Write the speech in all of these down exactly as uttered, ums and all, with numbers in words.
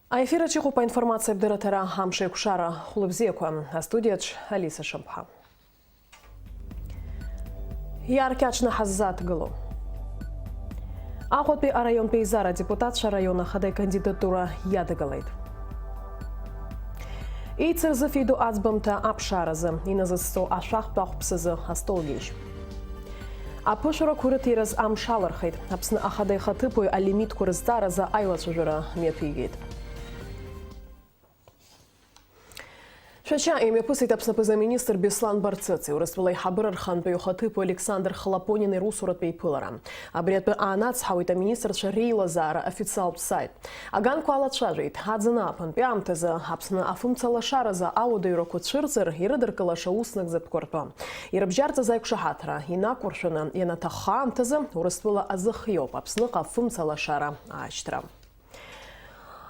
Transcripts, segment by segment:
Аефир аҿы иҟоуп аинформациатә дырраҭара «Амш еиқәшара». Хәлыбзиақәа. Астудиаҿ Алиса Шамԥҳа. Иааркьаҿны ҳаззааҭгыло. Аҟәатәи араионтә еизара адепутатцәа араион ахада икандидатура иадагылеит. Еицырзыфеидоу аӡбамҭа аԥшааразы, иназызҵо ашәахтә ахәԥсазы астолгьежь. Аԥышәарақәа рыҭираз амш алырхит. Аԥсны ахада ихаҭыԥуаҩ алимитқәа рызҵааразы аилацәажәара мҩаԥигеит. Шәача имҩаԥысит Аԥсны аԥыза-министр Беслан Барцыц, Урыстәыла аиҳабыра рхантәаҩы ихаҭыԥуаҩ Александр Хлопонин ирусуратә еиԥылара. Абри атәы аанацҳауеит аминистрцәа реилазаара официалтә саит. Аганқәа алацәажәеит, аӡын ааԥынтәи аамҭазы Аԥсны афымца лашаразы ауадаҩрақәа цәырҵыр, ирыдыркылаша уснагӡатәқәа ртәы. Ирыбжьарҵаз аиқәшаҳаҭра инақәыршәаны, ианаҭахха аамҭазы Урыстәыла азых иоуп Аԥсныҟа афымца лашара аашьҭра.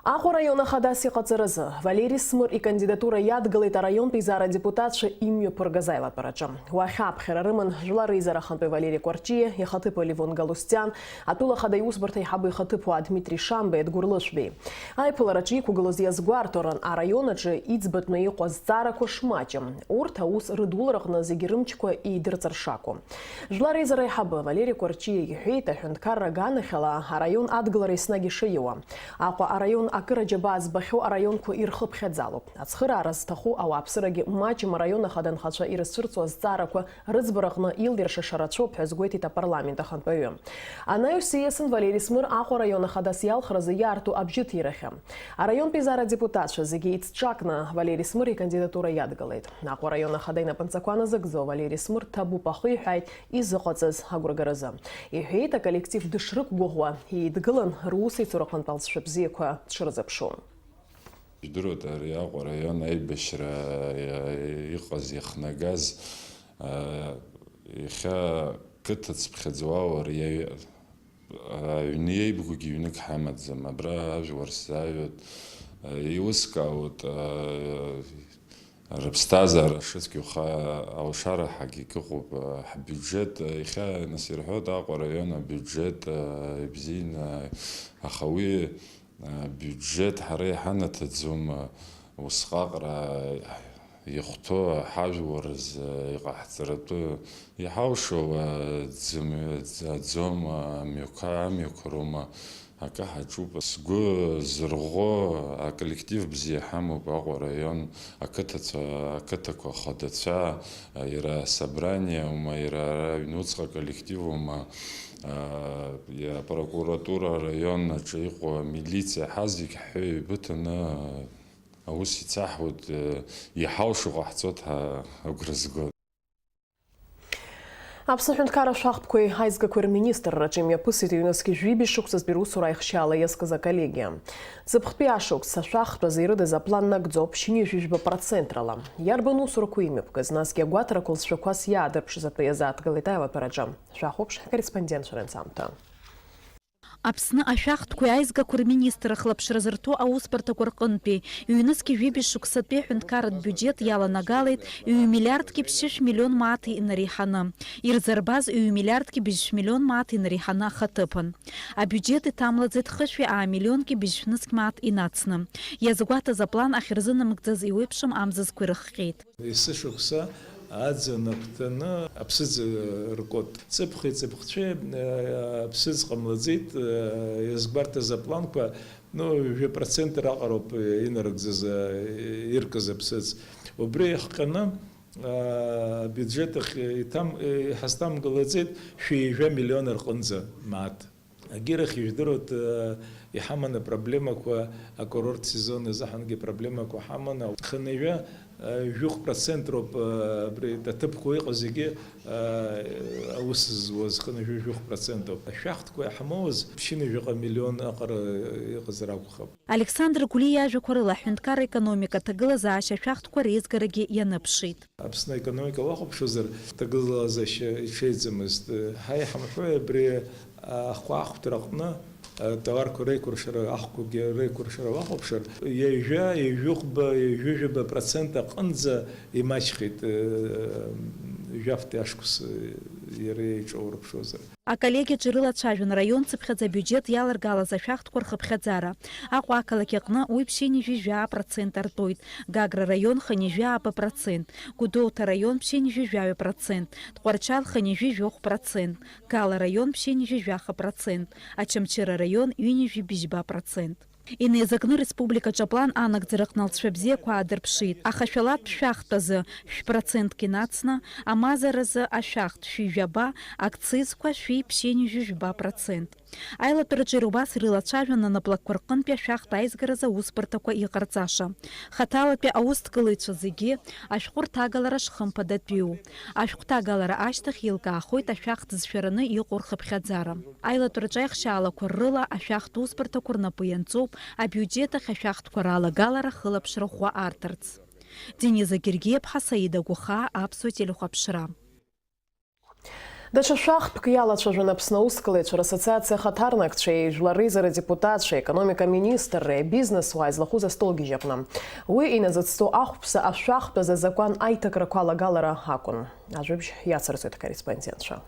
Аҟәа араион ахадас иҟаҵаразы Валери Смыр икандидатура иадгылеит араионтә еизара адепутатцәа имҩаԥыргаз аилатәараҿы. Уахь аԥхьара рыман Жәлар реизара ахантәаҩ Валери Кәарҷиа, ихаҭыԥуаҩ Левон Галустиан, атәыла ахада иусбарҭа аиҳабы ихаҭыԥуаа Дмитри Шамбеи Адгәыр Лышәбеи. Аиԥылараҿы иқәгылоз иазгәарҭон араион аҿы иӡбатәны иҟоу азҵаарақәа шмаҷым. Урҭ аус рыдулараҟны зегьы рымчқәа еидырҵар шакәу. Жәлар реизара аиҳабы Валери Кәарҷиа иҳәеит, аҳәынҭқарра аганахьала араион адгылара еснагь ишаиуа. Аҟәа араион акыр аџьабаа збахьоу араионқәа ирхыԥхьаӡалоуп. Ацхыраара зҭаху ауааԥсырагьы маҷым араион ахада анхацәа ирызцәырҵуа азҵаарақәа рыӡбараҟны илиршаша рацәоуп ҳәа азгәеиҭеит апарламент ахантәаҩы. Анаҩс ииасын Валери Смыр Аҟәа араион ахадас иалхразы иаарту абџьы ҭирахьы. Араионтә еизара адепутатцәа зегьы еицҿакны Валери Смыр икандидатура иадгылеит. Аҟәа араион ахада инапынҵақәа назыгӡо Валери Смыр ҭабуп ахиҳәааит изыҟаҵаз агәрагаразы. Иҳәеит, аколлектив дышрықәгәыӷуа, еидгылан русеицураҟынтә алҵшәа бзиақәа дшырзыԥшу. Ижәдыруеит ари Аҟәа араион аибашьра иҟаз, иахнагаз, а, иахьа қыҭа цыԥхьаӡа уаауар иаҩ-, аҩны иеибгогьы ҩнык ҳамаӡам. Абра ажәлар сзааҩуеит, а, еилыскаауеит, а, рыԥсҭазаара шыцқьоуха алшара ҳагьык ыҟоуп, а, ҳбиуџьет, а, иахьа нас ирҳәоит Аҟәа араион абиуџьет, а, ибзианы, аха уи Абиуџьет ҳара иҳанаҭаӡом, усҟаҟара иахәҭоу ҳажәлар рзы иҟаҳҵаратәы иҳалшо аӡым-, аӡом, амҩақәа, амҩақәа роума акы ҳаҿуп. Сгәы зырӷәӷәо аколлектив бзиа ҳамоуп, Аҟәа араион ақыҭацәа, ақыҭақәа ахадацәа, иара асобрание аума, иара ара аҩнуҵҟа аколлектив аума, а, иара апрокуратура араион аҿы иҟоу амилициа, ҳазегь ҳҳәеи еибыҭаны аус ицаҳуеит, э, иҳалшо ҟаҳҵоит ҳәа агәра згоит. Аԥсны аҳәынҭқарра ашәахтәқәеи аизгақәеи рминистрраҿы имҩаԥысит ҩнызқь жәибжь шықәсазтәи русура аихшьаала иазкыз аколлегиа. Ҵыԥхтәи ашықәс ашәахтә азы ирыдыз аплан нагӡоуп ԥшьынҩажәижәба процентрала. Иарбан усурақәа имҩаԥгаз, насгьы агәаҭарақәа лҵшәақәас иаадырԥшыз атәы иазааҭгылеит аилатәараҿы. Шәахәаԥш ҳкорреспондент шәарынцамҭа. Аԥсны ашәахтәқәеи аизгақәеи рминистр ахылаԥшра зырҭо аусбарҭақәа рҟынтәи ҩнызқь жәибжь шықәсатәи аҳәынҭқарратә биуџьет иаланагалеит ҩ-миллиардки ԥшьышә миллион мааҭ инареиҳаны, ирзырбаз ҩ-миллиардки быжьшә миллион мааҭ инареиҳаны ахаҭыԥан. Абиуџьет иҭамлаӡеит хышәи аа миллионки быжьшә нызқь мааҭ инацны. Иазгәаҭаз аплан ахьырзынамыгӡаз еиуеиԥшым амзызқәа ирыхҟьеит. Есышықәса аӡын агәҭаны аԥсыӡ ркуеит. Ҵыԥхи ҵыԥхцәеи, э, аԥсыӡ ҟамлаӡеит, э, иазгәарҭаз апланқәа, ну, жәа процент раҟароуп, э, инарыгӡаз, э, иркыз аԥсыӡ. Убри иахҟьаны, э, абиуџьет ахь иҭам-, э, иҳазҭамгылаӡеит шәи жәа миллион рҟынӡа мааҭ. Агьырахь, ижәдыруеит, э, иҳаман апроблемақәа, акурорт сезон азыҳәангьы проблемақәа ҳаман. Хынҩажәа, э, жәохә процент роуп, э, абри аҭыԥқәа иҟоу зегьы, э, аус зуаз хынҩажәа жәохә процент ауп. Ашәахтәқәа иаҳмоуаз ԥшьынҩажәаҟа миллион аҟара иҟазар акәхап. Александр Гәлиа иажәақәа рыла, аҳәынҭқарра аекономика аҭагылазаашьа ашәахтәқәа реизгарагьы ианыԥшит. Аԥсны аекономика уахәаԥшуазар, ҭагылазаашьа иҽеиӡамызт. Ҳа иҳамҳәои абри ахәаахәҭраҟны, атоварқәа реикәыршара, ахәқәагьы реикәыршара уахәаԥшыр, ҩажәа, ҩажәихәба, ҩажәижәаба процент аҟынӡа имаҷхеит, э, жәафтәи ашықәс, э, Иара иаҿоурԥшуазар. Аколлегиаҿ ирылацәажәон раион цыԥхьаӡа абиуџьет иаларгалаз ашәахтәқәа рхыԥхьаӡара. Аҟәа ақалақь аҟны уи ԥшьынҩажәи жәаа процент артуеит, Гагра раион хынҩажәи ааба процент, Гәдоуҭа раион ԥшьынҩажәи жәаҩа процент, Тҟәарчал хынҩажәи жәохә процент, Гала раион ԥшьынҩажәи жәаха процент, Очамчыра раион ҩынҩажәи бжьба процент. Инеизакны республикаҿы аплан анагӡараҟны алҵшәа бзиақәа аадырԥшит, аха шәалаҭтә шәахтәазы шә-процентк инацны, амазаразы ашәахтә шәи жәаба, акцизқәа шәи ԥшьынҩажәи жәба процент. Аилатәараҿы иара убас ирылацәажәон анаплакқәа рҟынтәи ашәахтә аизгаразы аусбарҭақәа иҟарҵаша. Хаҭалатәи аусҭгылаҩцәа зегьы ашәҟәы рҭагалара шхымԥадатәиу. Ашәҟәҭагалара ашьҭахь еилкаахоит ашәахтә зшәараны иҟоу рхыԥхьаӡара. Аилатәараҿы аихшьаалақәа рыла ашәахтә усбарҭақәа рнапы ианҵоуп абиуџьет ахь ашәахтәқәа ралагалара хылаԥшра ӷәӷәа арҭарц. Дениза Гергиаԥҳа, Саида Гәахаа, Аԥсуа телехәаԥшра. Даҽа шәахтәк иалацәажәон Аԥсны аусқәлаҩцәа рассоциациа ахаҭарнакцәеи, жәлар реизара адепутатцәеи, аекономика аминистрреи, абизнесуааи злахәыз астолгьежь аҟны. Уи иназыцҵо ахәԥса ашәахтәаз азакәан аиҭакрақәа алагалара акәын. Ажәабжь иацырҵоит ҳкорреспондентцәа.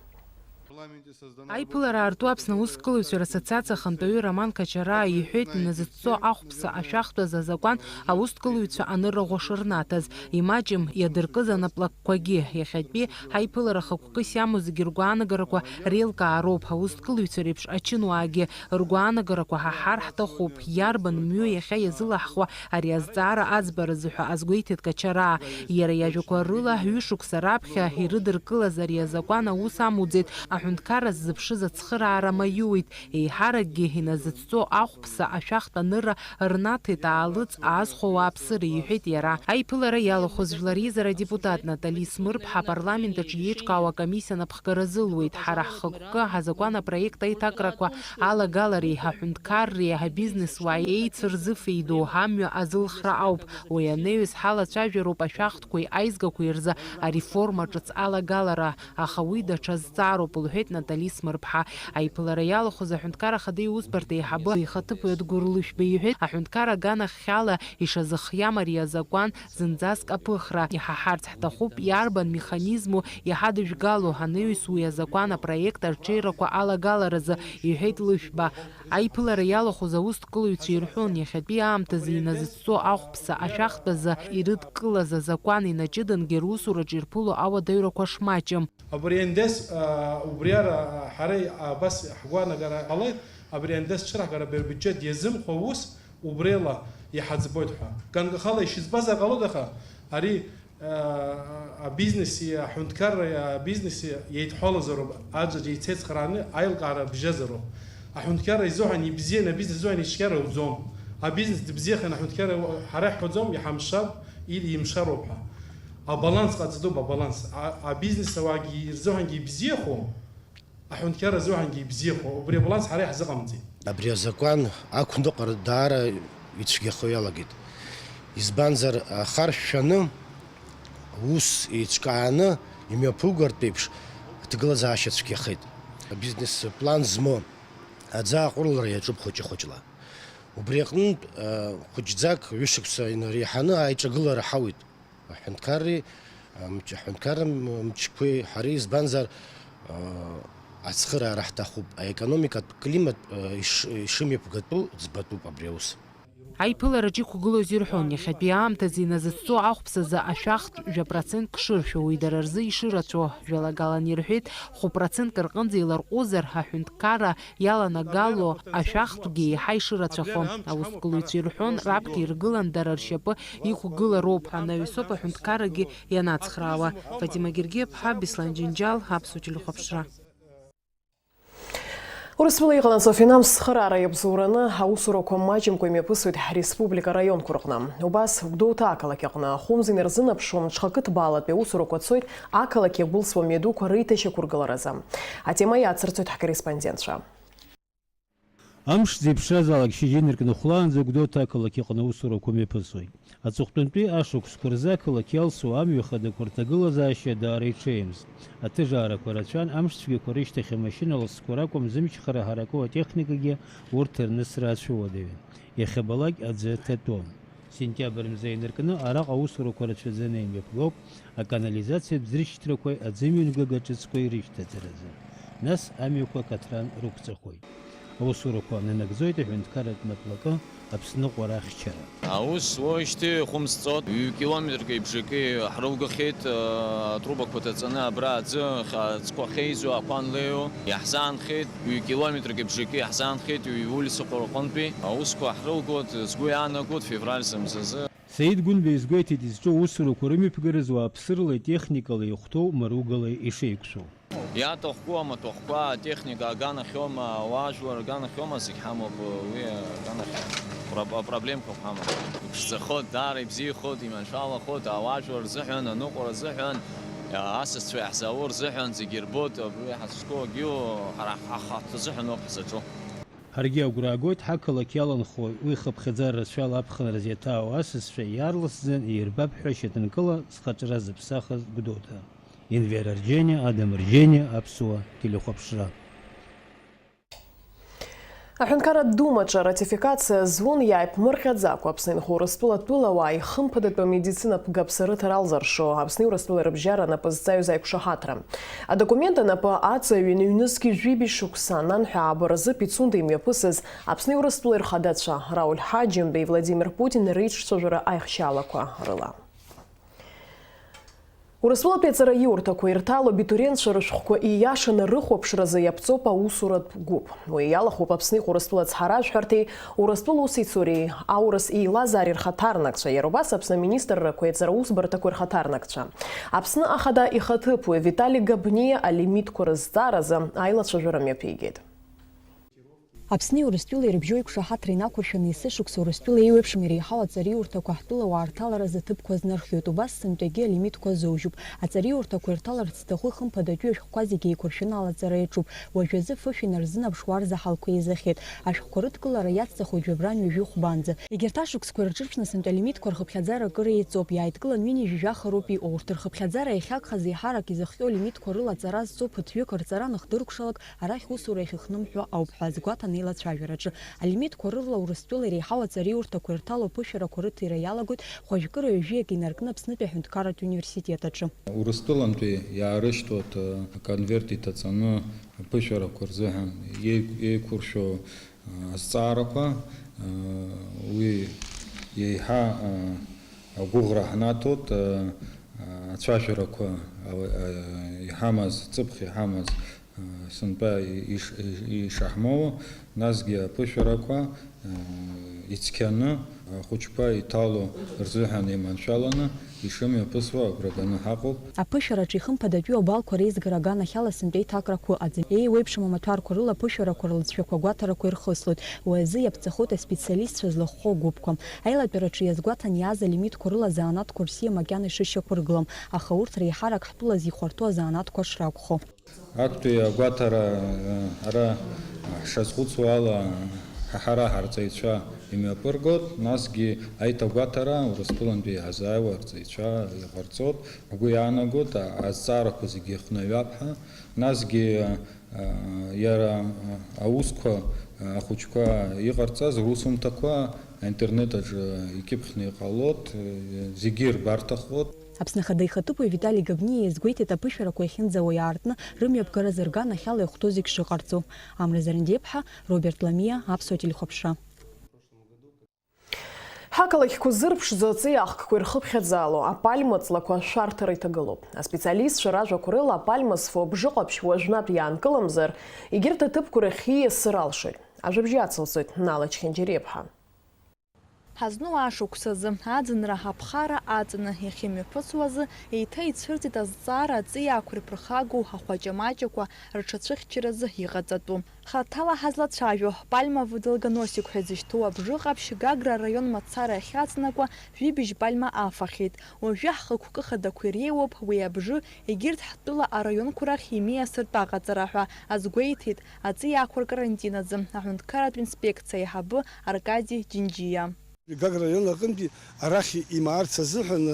Аиԥылара аарту Аԥсны аусқәлаҩцәа рассоциациа ахантәаҩы Роман Качараа иҳәеит, иназыцҵо ахәԥса ашәахтәаз азакәан аусқәлаҩцәа анырра ӷәӷәа шырнаҭаз, имаҷым иадыркыз анаплакқәагьы. Иахьатәи ҳаиԥылара хықәкыс иамоу зегьы ргәаанагарақәа реилкаароуп, аусқәлаҩцәа реиԥш ачынуаагьы ргәаанагарақәа ҳаҳар ҳҭахуп, иарбан мҩа иахьа иазылаҳхуа ари азҵаара аӡбаразы ҳәа азгәеиҭеит Качараа. Иара иажәақәа рыла, ҩышықәса раԥхьа ирыдыркылаз ари азакәан аус амуӡеит, аҳәынҭқарра ззыԥшыз ацхыраара маиуит, еиҳаракгьы иназыцҵо ахәԥса ашәахтә анырра рнаҭеит аалыҵ аазхәо ауааԥсыра, иҳәеит иара. Аиԥылара иалахәыз Жәлар Реизара адепутат Натали Смырԥҳа апарламент аҿы иеиҿкаау акомиссиа анапхгара азылуеит. Ҳара ҳхықәкы ҳазакәан апроект аиҭакрақәа алагалареи ҳаҳәынҭқарреи ҳабизнесуааи еицырзыфеидоу ҳамҩа азылхра ауп. Уи анаҩс ҳалацәажәароуп ашәахтәқәеи аизгақәеи рзы ареформа ҿыц алагалара, аха уи даҽа зҵаароуп, лҳәеит Натали Смырԥҳа. Аиԥылара иалахәыз аҳәынҭқар ахада иусбарҭа аиҳабы ихаҭыԥуаҩ Адгәыр Лышәба иҳәеит, аҳәынҭқар аганахьала ишазыхиам ари азакәан зынӡаск аԥыхра. Иҳаҳарц ҳҭахуп, иарбан механизму иҳадыжәгало ҳанаҩс уи азакәан апроект арҽеирақәа алагаларазы, иҳәеит Лышәба. Аиԥылара иалахәыз аусҭкылаҩцәа ирҳәон, иахьатәи аамҭазы иназыцҵо ахәԥса ашәахтәазы ирыдкылаз азакәан инаҷыдангьы русураҿы ирԥыло ауадаҩрақәа шмаҷым. Абри аинвест, аа, убриала ҳара, аа, абас ҳгәаанагара ҟалеит, абри аинвест цәырҳгара абри абиуџьет иазымхәа ус убриала иҳаӡбоит ҳәа. Ганкахала ишызбазар ҟалоит, аха ари, аа, абизнеси аҳәынҭқарреи абизнеси еидҳәалазароуп, аӡәаӡәа еицеицхрааны аилкаара бжьазароуп. Аҳәынҭқарра изыҳәан ибзианы, абизнес изыҳәан ицәгьара уӡом. Абизнес дыбзиахьан, аҳәынҭқарра ҳара иҳҳәаӡом, иҳамшап, и-, имшароуп ҳәа. Абаланс ҟаҵатәуп, абаланс. А-, абизнес ауаагьы рзыҳәангьы ибзиахом, аҳәынҭқарра азыҳәангьы ибзиахо, убри абаланс ҳара иаҳзыҟамҵеит. Абри азакәан ақәныҟәара даара ицәгьахо иалагеит. Избанзар, ахаршәшәаны, ус еиҿкааны имҩаԥугартә еиԥш, аҭагылазаашьа цәгьахеит. Абизнес план змоу аӡы ааҟәырлара иаҿуп хәыҷы-хәыҷла. Убри аҟнытә, а, хәыҷӡак ҩышықәса инареиҳаны аиҿагылара ҳауеит. Аҳәынҭқарреи, амч-, аҳәынҭқарра мчқәеи ҳареи, избанзар, аа, ацхыраара ҳҭахуп, аекономикатә климат, аа, иш-, ишымҩаԥгатәу ӡбатәуп абри аус. Аиԥылараҿ иқәгылоз ирҳәон, иахьатәи аамҭазы иназыцҵо ахәԥсазы ашәахтә жәа процентк шыршәо, уи дара рзы ишырацәоу, жәалагалан ирҳәеит, хә процентк рҟынӡа иларҟәызар, аҳәынҭқарра иаланагало ашәахтәгьы еиҳа ишырацәахо. Аусқәлаҩцәа ирҳәон, раԥхьа иргылан дара ршьапы иқәгылароуп, анаҩсоуп аҳәынҭқаррагьы ианацхраауа. Фатима Гергиаԥҳа, Беслан Џьынџьал, Аԥсуа телехәаԥшра. Урыстәыла иҟанаҵо афинанстә цхыраара иабзоураны аусурақәа маҷымкәа имҩаԥысуеит ҳреспублика араионқәа рҟны. Убас Гәдоуҭа ақалақь аҟны ахәымз инарзынаԥшуа мҽхакы ҭбаалатәи аусурақәа цоит ақалақь иагәылсуа мҩадуқәа реиҭашьақәыргыларазы. Атема иацырҵоит ҳкорреспондентцәа. Амш зеиԥшразаалак шьыжьы инаркны хәлаанӡа Гәдоуҭа ақалақь аҟны аусурақәа мҩаԥысуеит. Аҵыхәтәантәи ашықәсқәа рзы ақалақь иалсуа амҩа хадақәа рҭагылазаашьа даара иҽеимз. Аҭыжаарақәа рацәан, амш цәгьақәа рышьҭахь амашьына ласқәа ракәым, зымчхара ҳараку атехникагьы урҭ рнысра ацәуадаҩын. Иахьабалак аӡы ҭатәон. Сентиабр мза инаркны араҟа аусурақәа рацәаӡаны имҩаԥгоуп аканализациатә ӡыршьҭрақәеи аӡымҩангага ҿыцқәеи рышьҭаҵаразы. Нас амҩақәа каҭран рықәҵахоит. Аусурақәа нанагӡоит аҳәынҭқарратә наплакы Аԥсныҟәара ахьчара. Аус уоижьҭеи ихәымсҵоит, ҩ-километрки бжаки ҳрылгахьеит, атрубақәа ҭаҵаны абра аӡы ха-, аӡқәа ахьеизо ақәа анлеио. Иаҳзаанхеит, ҩ-километрки бжаки иаҳзаанхеит, ҩ-улицақәа рҟынтәи. Аусқәа ҳрылгоит, сгәы иаанагоит, февраль зымзазы. Саид Гәынба изгәеиҭеит изҿу аусурақәа рымҩаԥгаразы уааԥсырала, техникала ихәҭоу, маругала ишеиқәшәоу. Иаҭахқәоу амаҭәахәқәа, атехника аганахьоума, ауаажәлар рганахьоума, зегь ҳамоуп, уи аганахь пра-, апроблемқәа ҳамам. Иԥшӡахоит, даара ибзиахоит, иманшәалахоит, ауаажәлар рзыҳәан, аныҟәара азыҳәан, асасцәа иаҳзаауа рзыҳәан зегь ирбоит, абри ҳазҿқәоу агьиу ҳара ҳхаҭа азыҳәан ауп ҳзаҿу. Ҳаргьы агәра аагоит, ҳақалақь иаланхои уи хыԥхьаӡара рацәала аԥхынра зеиҭаау асасцәа иаарласӡан иирбап ҳәа шьаҭанкыла зхаҿра зыԥсахыз Гәдоуҭа. Енвер Арџьениа, Адам Арџьениа, Аԥсуа телехәаԥшра. Аҳәынҭқарратә Думаҿы аратификациа зун иааиԥмырҟьаӡакәа Аԥсны инхо Урыстәыла атәылауаа ихымԥадатәу амедицинатә гаԥсарыҭара алзыршо Аԥсни Урыстәылеи рыбжьара напы зҵаҩыз аиқәшаҳаҭра. Адокумент анапы аҵаҩын ҩнызқь жәибжь шықәса ананҳәа ааба рзы Пицунда имҩаԥысыз Аԥсни Урыстәылеи рхадацәа Рауль Ҳаџьымбеи Владимир Путин реиҿцәажәара аихшьаалақәа рыла. Урыстәылатәи аҵараиурҭақәа ирҭало абитуриентцәа рышәҟәқәа ииашаны рыхәаԥшразы иаԥҵоуп аусуратә гәыԥ. Уи иалахәуп Аԥсни Урыстәыла ацҳаражәҳәарҭеи Урыстәыла усеицуреи аурыс еилазаареи рхаҭарнакцәа, иара убас Аԥсны аминистррақәеи аҵараусбарҭақәеи рхаҭарнакцәа. Аԥсны ахада ихаҭыԥуаҩ Витали Габниа алимитқәа рызҵааразы аилацәажәара мҩаԥигеит. Аԥсни Урыстәылеи рыбжьоу иқәшаҳаҭра инақәыршәаны есышықәса Урыстәыла еиуеиԥшым иреиҳау аҵариурҭақәа ҳтәылауаа рҭаларазы ҭыԥқәа азнархиоит, убас сынтәагьы алимитқәа азоужьуп. Аҵариурҭақәа ирҭаларц зҭаху ихымԥадатәу ашәҟәқәа зегьы еиқәыршәаны алаҵара иаҿуп. Уажәазы фышә инарзынарԥшуа арзаҳалқәа еизахьеит. Ашәҟәқәа рыдкылара иацҵахоит жәабран ҩажәи хәбанӡа. Егьырҭ ашықәсқәа ирҿырԥшны сынтәа алимитқәа рхыԥхьаӡара акыр еиҵоуп, иааидкылан ҩынҩажәи жәаха роуп иҟоу. Урҭ рхыԥхьаӡара иахьагхаз еиҳарак изыхҟьо алимитқәа рыла аҵара зҵо ԥыҭҩык рҵара анахдыркәшалак, арахь усура иахьыхнымҳәуа ауп ҳәа азгәаҭан еилацәажәараҿы. Алимитқәа рыла Урыстәылеи реиҳау аҵариурҭақәа ирҭало аԥышәарақәа рыҭира иалагоит хәажәкыра ҩажәиак инаркны Аԥснытәи аҳәынҭқарратә университет аҿы. Урыстәылантәи иаарышьҭуеит, э, аконверт иҭаҵаны аԥышәарақәа рзыҳәан еи-, еиқәыршәо, э, азҵаарақәа, э, уи еиҳа, э, агәыӷра ҳнаҭоит, э, э, ацәажәарақәа, э, иҳамаз, ҵыԥх иҳамаз, сынтәа иш-, ишаҳмоуа, насгьы аԥышәарақәа, ицқьаны, ахәыҷқәа иҭало рзыҳәан иманшәаланы ишымҩаԥысуа агәра ганы ҳаҟоуп. Аԥышәараҿы ихымԥадатәиу абалқәа реизгара аганахьала сынтәа еиҭакрақәа ыҟаӡам. Еиуеиԥшым амаҭәарқәа рыла аԥышәарақәа рлҵшәақәа агәаҭарақәа ирхыслоит. Уи азы иаԥҵахоит аспециалистцәа злахәхо агәыԥқәа. Аилатәараҿы иазгәаҭан иааз алимитқәа рыла азанааҭқәа рсиа макьана ишышьақәыргылам, аха урҭ реиҳарак ҳтәыла зихәарҭоу азанааҭқәа шракәхо. Актәи агәаҭара, ара ҳшазхәыцуа ала, ҳара ҳарҵаҩцәа имҩаԥыргоит, насгьы аиҭагәаҭара Урыстәылантәи иаҳзааиуа арҵаҩцәа иҟарҵоит. Ҳгәы иаанагоит, азҵаарақәа зегьы ихнаҩап ҳәа, насгьы, иара аусқәа ахәыҷқәа иҟарҵаз русумҭақәа аинтернет аҿы икьыԥхьны иҟалоит, зегьы ирбарҭахоит. Аԥсны Ахада ихаҭыԥуаҩ Витали Габниа иазгәеиҭеит, аԥышәарақәа иахьынӡауа иаартны рымҩаԥгара зырганахьала иахәҭоу зегь шыҟарҵо. Амра Зарандиаԥҳа, Роберт Ламиа, Аԥсуа телехәаԥшра. Ҳақалақьқәа зырԥшӡо аҵиаахкқәа ирхыԥхьаӡало апальма ҵлақәа шәарҭара иҭагылоуп. Аспециалистцәа ражәақәа рыла, апальма зфо абжыҟаԥшь уажәнатә иаанкыламзар, егьырҭ аҭыԥқәа рахь ииасыр алшоит. Ажәабжь ацылҵоит Нала Чхьанџьариаԥҳа. Ҳазну ашықәсазы, аӡынра аԥхара аҵаны иахьымҩаԥысуазы, еиҭа ицәырҵит азҵаара аҵиаақәа ирԥырхагоу ахәаҷамаҷақәа рҽацәыхьчаразы иҟаҵатәу. Хаҭала ҳазлацәажәо, Пальма Владилганосик ҳәа изышьҭоу абжыҟаԥшь Гагра араион мацара иахьаҵанакуа жәибжь пальма афахьеит. Уажәы ҳхықәкы хадақәа иреиуоуп уи абжы, егьырҭ ҳтәыла араионқәа рахь имиасыртә аҟаҵара ҳәа азгәеиҭеит аҵиаақәа ркарантин азы аҳәынҭқарратә инспекциа аиҳабы Аркади Џьынџьиа. Гагра араион аҟынтәи арахь имаарц азыҳәан,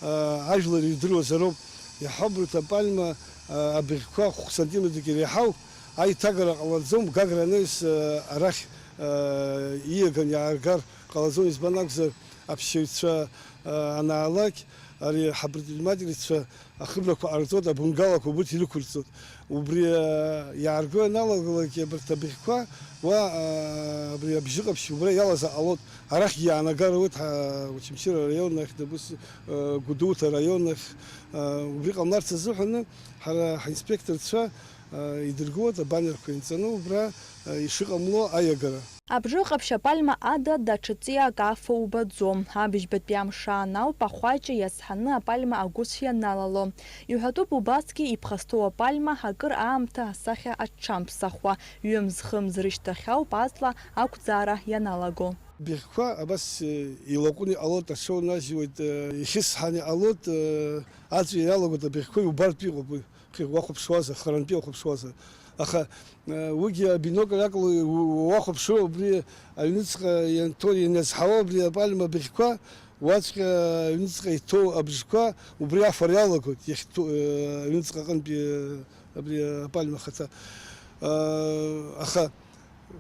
аа, ажәлар ирдыруазароуп. Иаҳҳәап, урҭ апальма, аа, абыӷьқәа хә-сантиметрк иреиҳау аиҭагара ҟалаӡом, Гагра анаҩс, аа, арахь, аа, ииаган иааргар ҟалаӡом, избан акәзар, Аԥсшьаҩцәа, а, анаалак, ари ҳапредпринимательцәа ахыбрақәа ҟарҵоит, абунгалақәа убырҭ ирықәырҵоит. Убри, а, иаарго ианалагалак, абарҭ абыӷьқәа уа, а, абри абжьыҟаԥшь убра иалазар ҟалоит. Арахьгьы иаанагар ауеит, ҳа, Очамчыра араион ахь, дабус, а, Гәдоуҭа араион ахь, а, убри ҟамларц азыҳәаны ҳара ҳинспекторцәа, а, идыргылоит абанерқәа инҵаны убра, а, ишыҟамло аиагара. Абжыҟаԥшь апальма ада даҽа ҵиаак афо убаӡом. Абыжьбатәи амш аан ауп ахәаҷа иазҳаны апальма агәыцә ианалало. Иҳәатәуп убасгьы иԥхасҭоу апальма акыр аамҭа асахьа аҽамԥсахуа, ҩымз-хымз рышьҭахь ауп аҵла ақәӡаара ианалаго. Быӷьқәа абас, э, илаҟәны иҟалоит, аҽы унажьуеит, э, ихьысҳаны иҟалоит, э, аҵҩа иалагоит абыӷьқәа, иубартә иҟоуп уи. Уахәаԥшуазар, харантәи уахәаԥшуазар. Аха, э, уигьы абинокль акәла у-, уахәаԥшуа, убри аҩныҵҟа ианҭо, ианазҳауа, убри апальма быӷьқәа, уаҵәҟьа аҩныҵҟа иҭоу абжьқәа, убри афара иалагоит, иахьҭоу, э, аҩныҵҟа аҟынтәи, э, абри апальма ахаҭа. Э, аха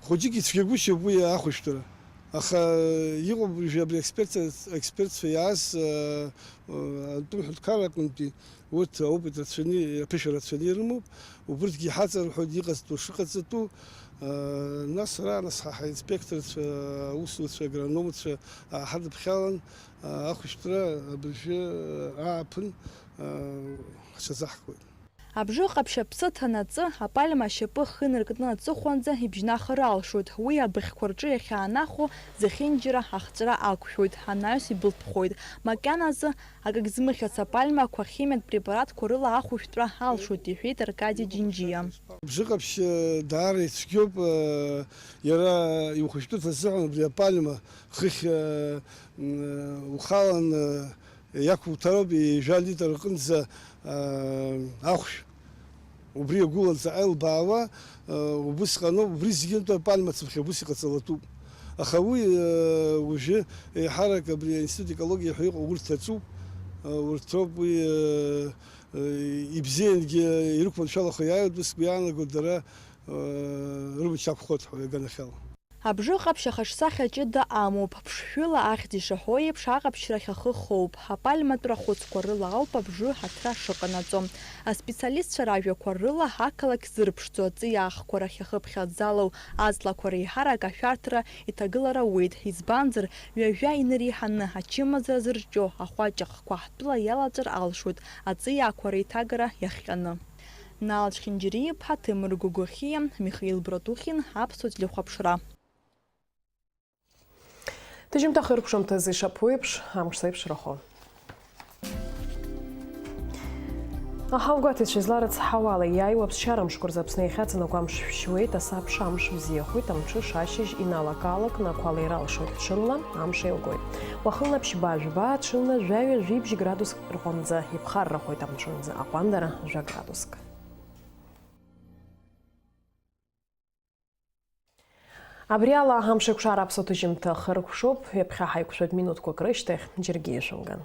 хәыҷык ицәгьагәышьоуп уи ахәышәтәра. Аха иҟоуп уажәы абри аекспертцәа, аекспертцәа иааз, э, э, атәым ҳәынҭқарра аҟынтәи, урҭ аопыт рацәаны, аԥышәа рацәаны ирымоуп, убырҭгьы иҳаҵарҳәоит иҟазҵо шыҟаҵатәу, э, нас ара, нас ҳа, ҳаинспекторцәа, аусуцәа, агрономцәа, а, ҳадыԥхьалан, а, ахәышәтәра абыржәы, а, ааԥын, а, ҳҽазаҳкуеит. Абжыҟаԥшь аԥсы ҭанаҵы, апальма ашьапы ахы инаркны аҵыхәанӡа ибжьнахыр алшоит. Уи абыӷьқәа рҿы иахьаанахәо зехьынџьара ахҵәара ақәшәоит, анаҩс ибылтәхоит. Макьаназы акагь змыхьац апальмақәа химиатә препаратқәа рыла ахәышәтәра алшоит, иҳәеит Аркади Џьынџьиа. Абжыҟаԥшь, э, даара ицәгьоуп, э, иара иухәышәтәырц азыҳәан убри апальма хыхь, э, м, э, ухалан, э, иақәуҭароуп ҩажәа литр рҟынӡа, аа, ахәшә. Убри иагәылан ҵаҟа илбаауа, аа, убысҟаноуп, убри зегьынтәи апальма цыԥхьа убыс иҟаҵалатәуп. Аха уи, аа, уажәы еиҳарак абри аинститут екологиа ҳәа иҟоу урҭ аҿуп, аа, урҭ роуп уи, аа, ибзиангьы ирықәманшәалахо иааиуеит, ус сгәы иаанаго дара, аа, рымч ақәхоит ҳәа иаганахьала. Абжыҟаԥшь ахаҿсахьа ҷыда амоуп, ԥшшәыла ахьӡ ишаҳәо еиԥш, аҟаԥшьрахь ахы хоуп. Апальматә рахәыцқәа рыла ауп абжы аҭра шыҟанаҵо. Аспециалистцәа ражәақәа рыла, ақалақь зырԥшӡо аҵиаахқәа рахь ахы ԥхьаӡалоу аҵлақәа реиҳарак ашәарҭара иҭагылар ауеит, избанзар, ҩажәа инареиҳаны ачымазара зырҷҷо ахәаҷ ахқәа ҳтәыла иалаҵәар алшоит аҵиаақәа реиҭагара иахҟьаны. Нал Чхинџьариа-иԥҳа, Ҭемыр Гогохиа, Михаил Братухин, Аԥсуа телехәаԥшра. Ҭыжьымҭа хыркәшамҭазы ишаԥу еиԥш, амш зеиԥшрахо. Аҳауагәаҭаҩцәа изларыцҳауала, иааиуа аԥсшьара мшқәа рзы Аԥсны иахьаҵанакуа амш шәшьуеит, асабша амш бзиахоит, амҽыш ашьыжь иналак-аалакны ақәа леира алшоит, ҽынла амш еилгоит. Уахынла ԥшьба-жәба, ҽынла жәаҩа-жәибжь градус рҟынӡа иԥхаррахоит, амҽынӡа аҟәандара жәа градуск. Абри ала амшеиқәшара аԥсуа ҭыжьымҭа хыркәшоуп, ҩаԥхьа ҳаиқәшәоит минуҭқәак рышьҭахь, џьаргьы ишәымган.